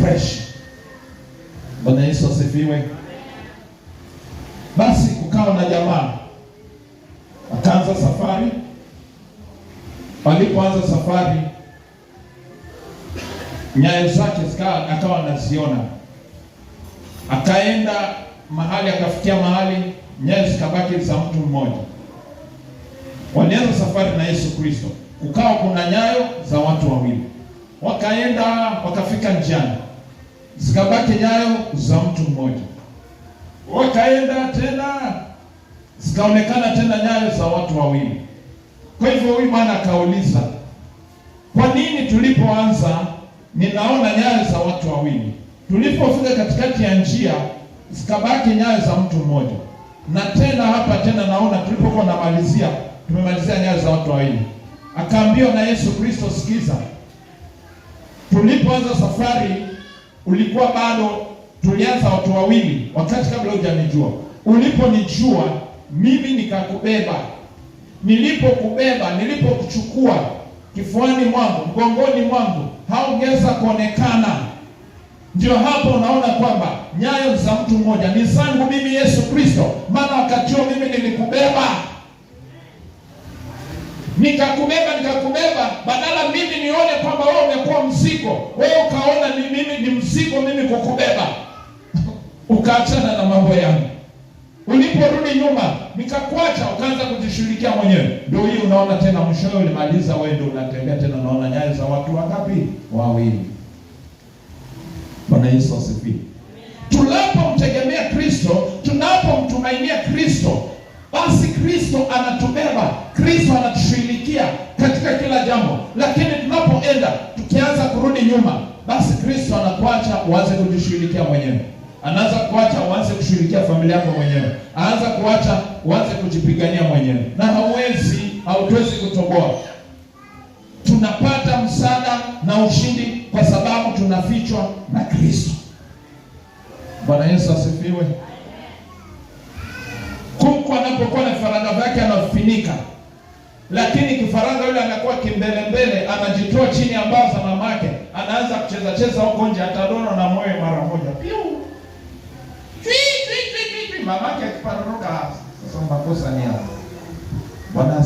Fresh. Bwana Yesu asifiwe. Basi kukawa na jamaa akaanza safari. Walipoanza safari, nyayo zake zikawa akawa anaziona, akaenda mahali, akafikia mahali nyayo zikabaki za mtu mmoja. Walianza safari na Yesu Kristo, kukawa kuna nyayo za watu wawili, wakaenda wakafika njiani, zikabaki nyayo za mtu mmoja. Wakaenda tena zikaonekana tena nyayo za watu wawili. Kwa hivyo huyu bwana akauliza, kwa nini tulipoanza ninaona nyayo za watu wawili, tulipofika katikati ya njia zikabaki nyayo za mtu mmoja, na tena hapa tena naona tulipokuwa namalizia tumemalizia nyayo za watu wawili. Akaambiwa na Yesu Kristo, sikiza, tulipoanza safari ulikuwa bado, tulianza watu wawili, wakati kabla hujanijua. Uliponijua mimi nikakubeba, nilipokubeba, nilipokuchukua kifuani mwangu, mgongoni mwangu, haungeweza kuonekana. Ndio hapo unaona kwamba nyayo za mtu mmoja ni zangu mimi Yesu Kristo, maana wakati huo mimi nilikubeba, nikakubeba, nikakubeba, badala mimi nione kwamba wewe umekuwa mzigo, wewe ukaona ni mimi ni mzigo mimi kukubeba ukaachana na mambo yangu. Uliporudi nyuma nikakuacha, ukaanza kujishughulikia mwenyewe. Ndio hii unaona tena, mwishowe ulimaliza, wewe ndio unatembea tena, unaona nyayo za watu wangapi? Wawili. Bwana Yesu asifiwe. Tunapomtegemea Kristo, tunapomtumainia Kristo, basi Kristo anatubeba, Kristo anatushughulikia katika kila jambo. Lakini tunapoenda tukianza kurudi nyuma, basi Kristo anakuacha uanze kujishughulikia mwenyewe. Anaanza kuacha uanze kushughulikia familia yako mwenyewe, anaanza kuacha uanze kujipigania mwenyewe, na hauwezi, hautuwezi kutoboa. Tunapata msaada na ushindi kwa sababu tunafichwa na Kristo. Bwana Yesu asifiwe. Kuku anapokuwa na vifaranga vyake anavifunika, lakini kifaranga yule anakuwa kimbelembele, anajitoa chini ya mbawa za mamake, anaanza kucheza cheza huko nje, atadonwa na moyo mara moja, piu twi twi twi twi, mamake akiparoroka. Sasa makosa ni hapo. Bwana